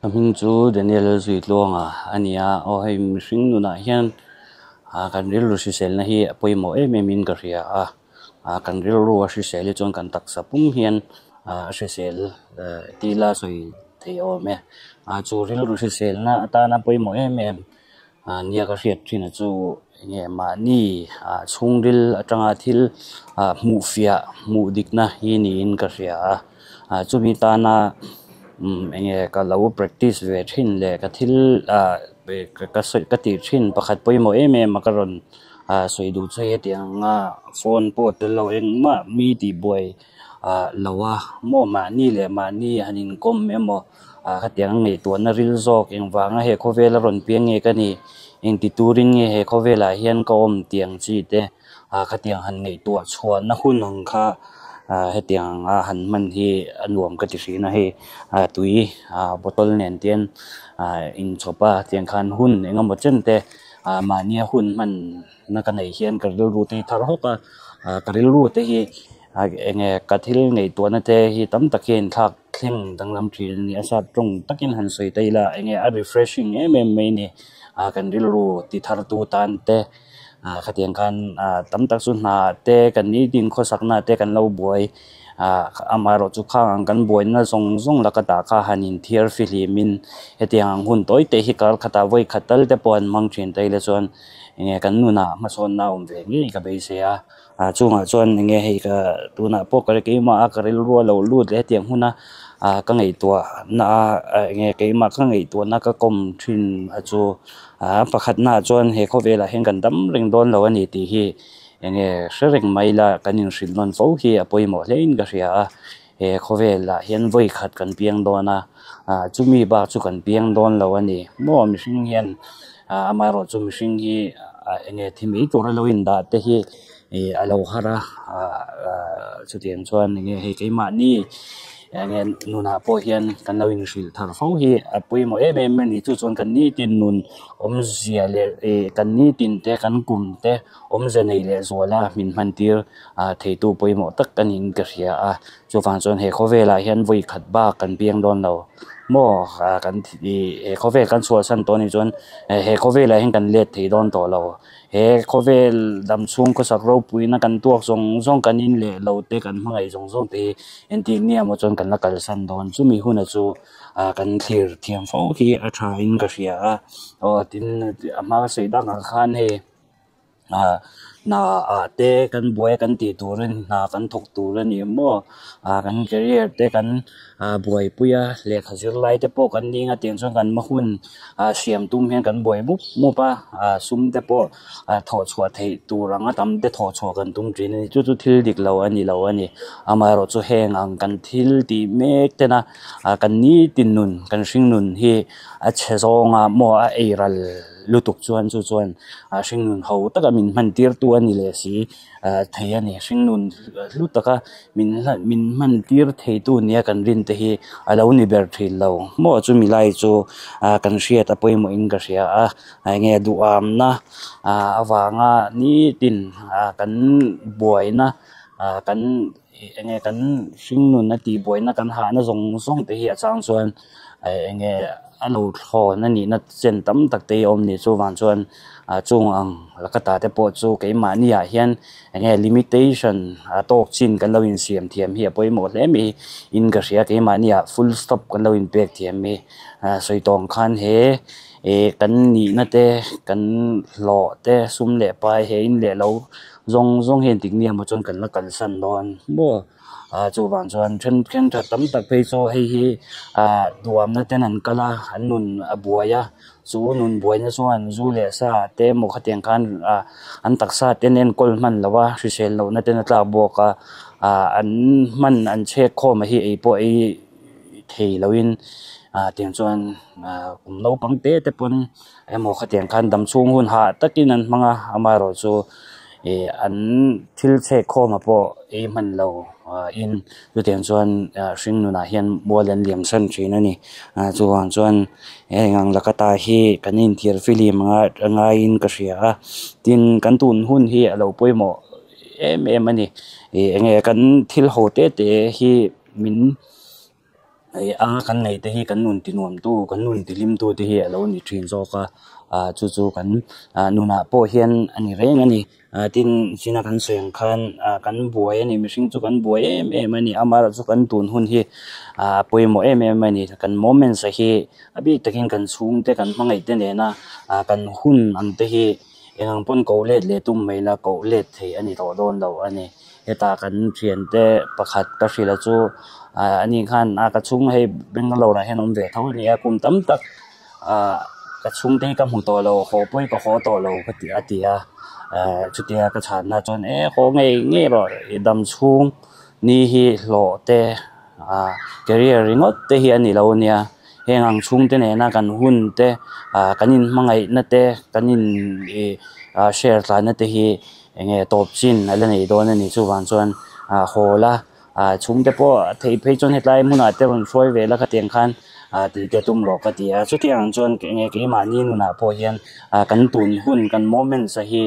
Ka hming chu Daniel Zuitluanga a ni a, aw hei mihring nunah hian ah kan rilru hriselna hi a pawimawh em em in ka hria a, ah kan rilru a hrisel hi chuan kan taksa pum hian ah a hrisel eh tila sawi theih a awm e, ah chu rilru hriselna atana pawimawh em em ah nia ka hriat thin a chu enge mahni ah chhungril atanga thil ah hmuh fiah hmuh dikna hi niin ka hria a ah chumi tana umm enge ka lo practice ve thin leh ka thil ah ka sawi ka tih thin pakhat pawimawh em em a ka rawn ah sawi duh che hetiang anga phone pawh tel lo engmah mi tihbuai ah lo a maw mahni leh mahni han inkawm emaw ah khatiang ngaihtuahna ril zawk engvanga he khawvela rawn piang nge ka nih engti turin nge he khawvelah hian ka awm tih ang chi te ah khatiang han ngaihtuah chhuahna hun ang kha ah hetiang anga han hman hi a nuam ka ti thin a hei ah tui ah bottle nen te hian ah inchhawp a tiang khan hun eng emaw chen te ah mahnia hun hman na ka neih hian ka rilru te hi thar hawk a ah ka rilru te hi ah eng nge ka thil ngaihtuahna te hi tam tak hi a inthlak thleng danglam thin a ni a sap tawng takin han sawi ta ila eng nge a refreshing em em mai a ni ah kan rilru ti thar tu tan te ah khatiang khan ah tam tak chu hna te kan nitin khawsakna te kan lo buai ah amaherawh chu khang ang kan buaina zawng zawng laka tah kha han inthiar fihlim in hetiang ang hun tawi te hi kar khatah vawi khat tal te pawh an hmang thin ta ila chuan eng nge kan nunah hmasawnna a awm ve ngei ka beisei a ah chungah chuan eng nge hei ka tunah pawh ka keimah a ka rilru a lo lut leh hetiang huna ah ka ngaihtuah na a eng nge keimah ka ngaihtuahna ka kawm thin a chu ah pakhatna ah chuan he khawvelah hian kan dam reng dawn lo a ni tih hi eng nge hre reng mai ila kan inhrilh nawn fo hi a pawimawh hle in ka hria a he khawvelah hian vawi khat kan piang dawn a ah chumi bak chu kan piang dawn lo a ni maw mihring hian ah amaherawh chu mihring hi ah eng nge thi mai tura lo indah te hi ih a lo har a ah chutiang chuan eng nge hei keimahni eng nge nunah pawh hian kan lo inhrilh thar fo hi a pawimawh em em a ni chu chuan kan nitin nun awmzia leh ih kan nitin te kan kum te awmze nei leh zuala min hman tir ah theitu pawimawh tak a niin ka hria a chuvang chuan he khawvelah hian vawi khat bak kan piang dawn lo maw ah kan ih he khawvel kan chhuahsan tawh anih chuan he khawvelah hian kan let thei dawn tawh lo he khawvel dam chhung khawsak ropuina kan tuak zawng zawng kan in leh lo te kan hmangaih zawng zawng te hi entir nia maw chuan kan la kalsan dawn chumi huna chu ah kan thlir thiam fo hi a tha in ka hria a aw tin a hma sawi tak ang khan hei. ah hna ah te kan buai a kan tih turin hna kan thawk tur a ni maw ah kan career te kan ah buaipui a lehkha zir lai te pawh kan ning a tiang chuan kan hma hun ah siam tum hian kan buai mup mup a ah sum te pawh ah thawh chhuah theih tur anga tam te thawh chhuah kan tum thin a ni chu chu thil dik lo a ni lo a ni amaherawh chu heng ang kan thil tih mek tena ah kan nitin nun kan hring nun hi a chhe zawnga maw a ei ral. Lutuk chuan chu chuan ah hringnun ho taka min hman tir tu a ni leh si ah thei a ni hringnun hlu taka min min hman tir thei tu nia kan rin te hi a lo ni ber thin lo maw chumi lai chu ah kan hriat a pawimawh in ka hria a eng nge duhamna ah avanga nitin ah kan buaina ah kan eng nge kan hringnun a tih buaina kan hahna zawng zawng te hi a chang chuan eng nge a lo thlawn a nihna chen tam tak te hi a awm ni chuvang chuan ah chung ang laka ta te pawh chu keimahni ah hian eng nge limitation a tawk chin kan lo insiam thiam hi a pawimawh hle mai in ka hria keimahni ah full stop kan lo inpek thiam hi ah sawi tawng khan he ih kan nihna te kan hlawh te sum leh pai he in leh lo zawng zawng hian tik nia maw chuan kan la kalsan dawn maw ah chuvang chuan then then tha tam tak phei chu hei hi ah duhamna ten an kal a an nun a buai a chu nun buaina chuan zu leh sa te emaw khatiang khan ah an taksa te an enkawl hman lo a hrisel lohna ten a tlak bawk a ah an hman an chhek khawm a hi ei pawh ei thei loin ah tiang chuan ah kum naupang te te pawn emaw khatiang khan dam chhung hun hah takin an hmang a amaherawh chu ih an thil chhek khawm ah pawh ei hman lo ah in chutiang chuan ah hring nunah hian mual an liam san thin a ni ah chuvang chuan heng ang laka ta hi kan inthiar film anga ngaiin ka hria a tin kan tun hun hi a lo pawimawh em em a ni ih eng nge kan thil ho te te hi min. Anga kan neih te hi kan nun ti nuam tu kan nun ti hlim tu te hi a lo ni thin zawk a ah chu chu kan ah nunah pawh hian a ni reng a ni ah tin china kan sawi ang khan ah kan buai a ni mihring chu kan buai em em a ni amaherawhchu kan tun hun hi ah pawimawh em em a ni kan moments a hi a bik takin kan chhungte kan hmangaih te nena ah kan hun ang te hi eng ang pawn koh let leh tum mai la koh let theih a ni tawh dawn lo a ni. Hetah kan thiante pakhat ka hrilh a chu ah ani khan a ka chhung hei Bangalore ah hian awm ve tho a ni a kum tam tak ah ka chhungte hi ka hmu tawh lo haw pawhin ka haw tawh lo ka ti a ti a eh chutia ka chhanna chuan e haw ngei ngei rawh i dam chhung ni hi hlawh te ah career ringawt te hi a ni lo a nia heng ang chhungte nena kan hun te ah kan inhmangaihna te kan in ih ah share tlanna te hi. Eng nge tawp chin a la nei dawn a ni chuvang chuan ah haw la ah chhungte pawh a theih phei chuan hetlai hmunah te rawn hruai ve la khatiang khan ah tih te tum rawh ka ti a chutiang ang chuan eng nge keimahni nunah pawh hian ah kan tun hun kan moments a hi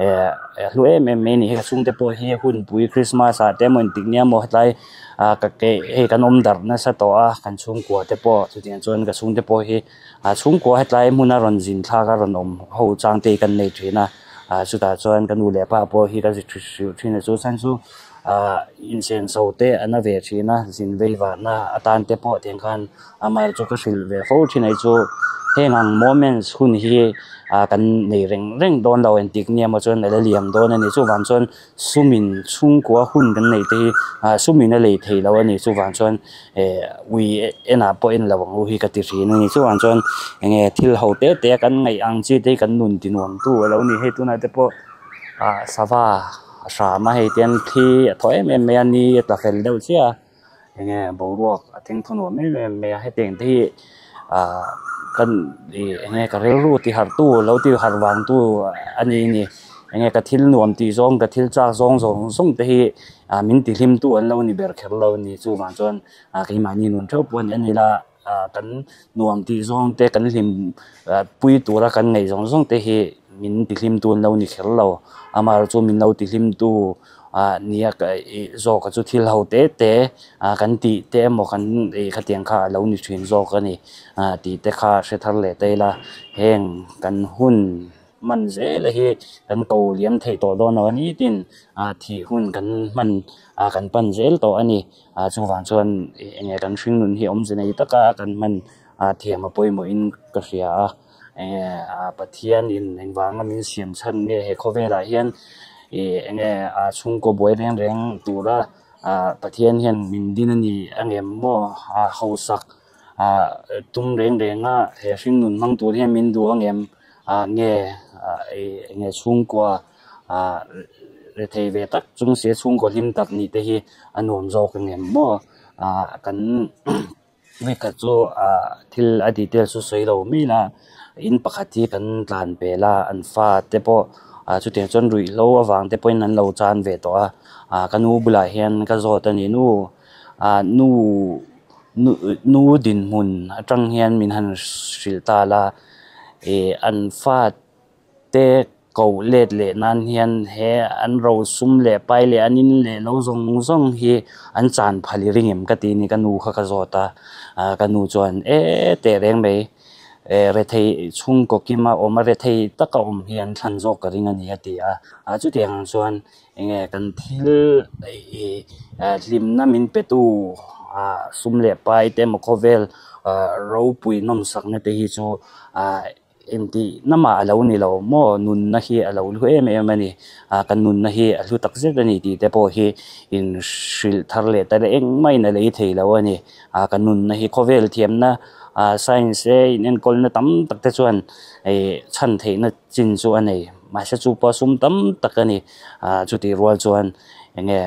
eh a hlu em em mai a ni hei ka chhungte pawh hi hunpui christmas ah te emaw engtik nia maw hetlai ah ka ke hei kan awm darh nasa tawh a kan chhungkua te pawh chutiang chuan ka chhungte pawh hi ah chhungkua hetlai hmuna rawn zin thlak a rawn awm ho chang te hi kan nei thin a. Ah chutah chuan ka nu leh pa pawh hi ka zi hrilh thin a chu chhan chu ah insenso te a na ve thin a zin vei vahna atan te pawh tiang khan amaherawhchu ka hrilh ve fo thin a hi chu heng ang moments hun hi ah kan nei reng reng dawn lo engtik nia maw chuan a la liam dawn a ni chuvang chuan sumin chhungkua hun kan neih te hi ah sumin a lei thei lo a ni chuvang chuan eh ui enah pawh en lo ang u hi ka ti thin a ni chuvang chuan eng nge thil ho te te a kan ngaih ang chi te hi kan nun ti nuam tu a lo ni hei tunah te pawh ah sava a hram a hei tian thli a thaw em em mai a ni a tla fel deuh chiah a eng nge boruak a thengthaw nuam em em mai a hetiang te hi ah kan ih eng nge ka rilru ti harh tu lo ti harh vang tu a ni a ni eng nge ka thil nuam tih zawng ka thil chak zawng zawng zawng te hi ah min ti hlim tu an lo ni ber kher lo a ni chuvang chuan ah keimahni nun theuh pawh a ni la ah kan nuam tih zawng te kan hlim ah pui tura kan ngaih zawng zawng te hi min ti hlim tu an lo ni kher lo amaherawhchu min lo ti hlim tu ah nia ka ih zawk a chu thil ho te te ah kan tih te emaw kan ih khatiang kha a lo ni thin zawk a ni ah tih te kha hre thar leh ta ila heng kan hun hman zel a hi kan ko liam theih tawh dawn lo a ni tin ah thih hun kan hman ah kan pan zel tawh a ni ah chuvang chuan eng nge kan hringnun hi awmze nei taka kan hman ah thiam a pawimawhin ka hria a eng nge ah Pathianin engvanga min siam chhan nge he khawvelah hian ih eng nge ah chhungkaw buai reng reng tura ah Pathian hian min din a ni angem maw ah hausak ah tum reng reng a he hringnun hmang tur hian min duh angem ah nge ah ih eng nge chhungkua ah rethei ve tak chung sia chhungkaw hlim tak nih te hi a nuam zawk angem maw ah kan vekhat chu ah thil a details chu sawi lo mai ila in pakhat hi kan tlan pel a an fa te pawh ah chutiang chuan ruihhlo avang te pawhin an lo chan ve tawh a ah ka nu bulah hian ka zawt a ni nu ah nu nu nu dinhmun atang hian min han hrilh ta la ih an fa te koh let leh nan hian he an rosum leh pai leh an in leh lo zawng zawng hi an chan phal i ring em ka ti ni ka nu kha ka zawt a ah ka nu chuan e teh reng mai eh rethei chhungkaw kima awm a rethei taka awm hi an thlan zawk ka ring a ni a ti a ah chutiang ang chuan eng nge kan thil ih hlimna min pe tu ah sum leh pai te emaw khawvel ah ropui nawmsakna te hi chu ah. Engtih namah a lo ni lo maw? Nunna hi a lo hlu em em a ni. Ah kan nunna hi a hlu tak zet a ni tih te pawh hi in hrilh thar leh ta engmah in a lei thei lo a ni. Ah kan nunna hi khawvel thiamna ah science e in enkawlna tam tak te chuan ih chhan theihna chin chu a nei. Mahse chu pawh sum tam tak a ni. Ah chutih rual chuan eng nge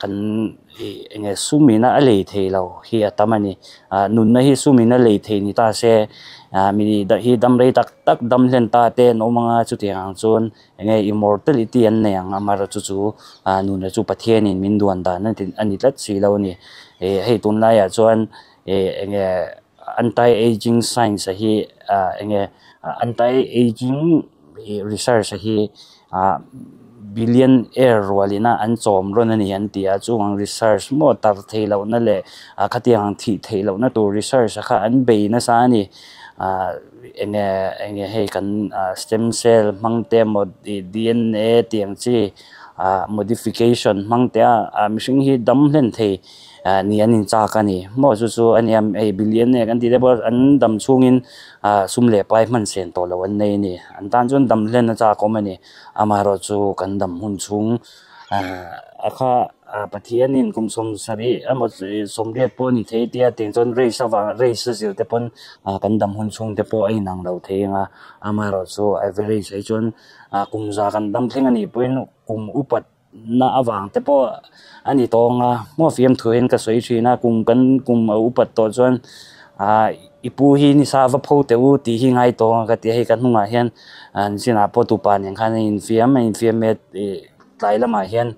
kan ih eng nge sumina a lei thei lo hi a tam a ni ah nunna hi sumina lei thei ni ta se ah mi hi dam rei tak tak dam hlen ta te an awm ang a chutiang ang chuan eng nge immortality an nei ang amaherawhchu chu ah nunna chu Pathianin min duan dan a ni tlat si lo a ni ih hei tunlaiah chuan ih eng nge anti ageing science a hi ah eng nge anti ageing ih research a hi ah. Billionaire rualina an chawm rawn a ni an ti a, chung ang research maw tar theih lohna leh ah khatiang ang thih theih lohna tur research a kha an bei nasa a ni. Ah eng nge eng nge hei kan ah stem cell hmang te emaw ih D_N_A tih ang chi ah modification hmang te a ah mihring hi dam hlen thei ah ni an inchak a ni maw chu chu a nia hei billionaire kan tih te pawh an dam chhungin ah sum leh pai hman sen tawh loh an nei a ni an tan chuan dam hlen a chak awm a ni. Amaherawhchu kan dam hun chhung a kha Pathianin kum 70 emaw 80 pawh a ni thei tia tiang chuan race avang race a zir te pawn kan dam hun chhung te pawh a inang lo thei ang a, amaherawhchu average ah hi chuan kum za kan dam thleng a nih pawhin kum upat na avang te pawh a ni tawng a, maw fiamthu hian ka sawi thin a kum kan kum a upat tawh chuan ahh. I pu hi nisa va pho teh u tih hi ngai tawng a ka ti a, hei ka hnungah hian an chinah pawh tupa nen khan a infiam a infiam e ih tlai lamah hian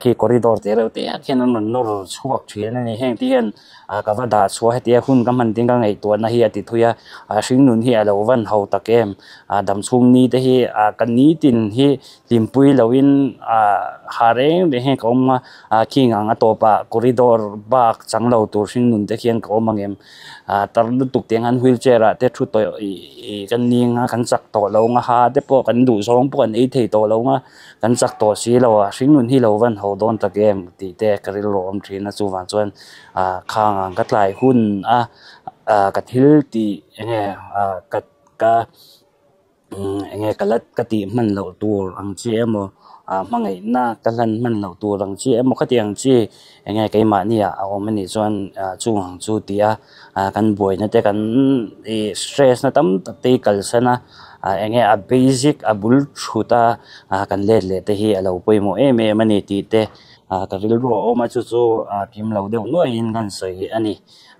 khi corridor te reuh te ah khian an rawn nawr chhuak thin a ni heng te hian ah ka va dah chhuah hetia hun ka hman tin ka ngaihtuahna hi a ti thui a a hringnun hi a lo van ho tak em ah damchhung ni te hi ah ka nitin hi hlimpui loin ah ha reng reng hian ka awm a ah khing ang a tawpah corridor bak chang lo tur hringnun te khian ka awm ang em. Ah tar lutuk tiang hian wheelchair ah te thu tawh ih ih kan ning a kan chak tawh lo ang a ha te pawh kan duh zawng pawh kan ei thei tawh lo ang a kan chak tawh si lo a hringnun hi lo van ho dawn tak em tih te ka rilru a awm thin a chuvang chuan ah khang ang ka tlai hun a ah ka thil tih eng nge ah ka ka. Umm eng nge ka la ka tih hman loh tur ang chi emaw ah hmangaihna ka hlan hman loh tur ang chi emaw khatiang chi eng nge keimahni ah a awm anih chuan ah chung ang chu ti a ah kan buaina te kan ih stress na tam tak te hi kalsan a ah eng nge a basic a bul thut a ah kan let leh te hi a lo pawimawh em em a ni tih te ah ka rilru a awm a chu chu ah kim lo deuh nuaihin kan sawi a ni.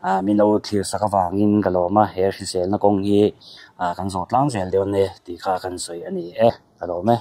Ah min lo thlir sak avangin ka lawm a, he hriselna kawng hi ah kan zawh tlang zel dawn e tih kha kan sawi a ni e, ka lawm e.